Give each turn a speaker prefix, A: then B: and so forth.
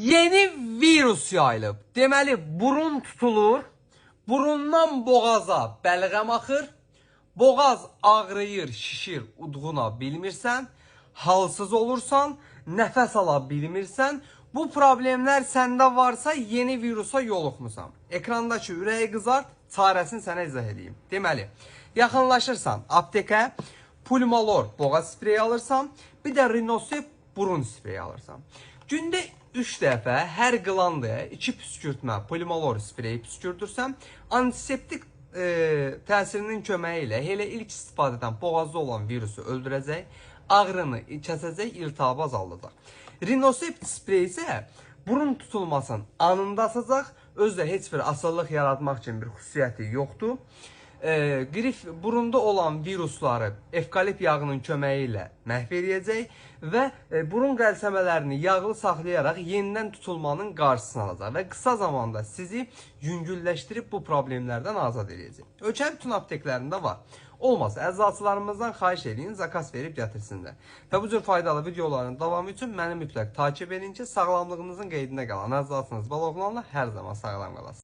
A: Yeni virus yayılıb. Deməli, burun tutulur, burundan boğaza bəlğəm axır, boğaz ağrıyır, şişir, udğuna bilmirsən, halsız olursan, nəfəs ala bilmirsən. Bu problemlər səndə varsa yeni virusa yoluxmusan. Ekrandakı ürəyi qızart, çarəsini sənə izah edeyim. Deməli, yaxınlaşırsan aptekə, Pulmolor boğaz spreyi alırsan, bir də Rinosep burun spreyi alırsan. Gündə 3 dəfə hər qlandaya 2 püskürtmə Pulmolor spreyi püskürdürsən, antiseptik təsirinin köməyi ilə elə ilk istifadədən boğazda olan virusu öldürəcək, ağrını kəsəcək, iltihabı azaldacaq. Rinosep spreyi isə burun tutulmasının anında asacaq, özü də heç bir asılılıq yaratmaq üçün bir xüsusiyyəti yoxdur. Qrip burunda olan virusları evkalipt yağının köməyi ilə məhv eləyəcək və burun qəlsəmələrini yağlı saxlayaraq yenidən tutulmanın qarşısını alacaq və qısa zamanda sizi yüngülləşdirib bu problemlərdən azad eləyəcək. Ölkənin bütün apteklərində var. Olmasa əczaçılarımızdan xahiş eləyin, zakaz verib gətirsinlər. Və bu cür faydalı videoların davamı üçün məni mütləq takip edin ki, sağlamlığınızın qeydində qalan əczaçınız Baloğlanla hər zaman sağlam qalasınız.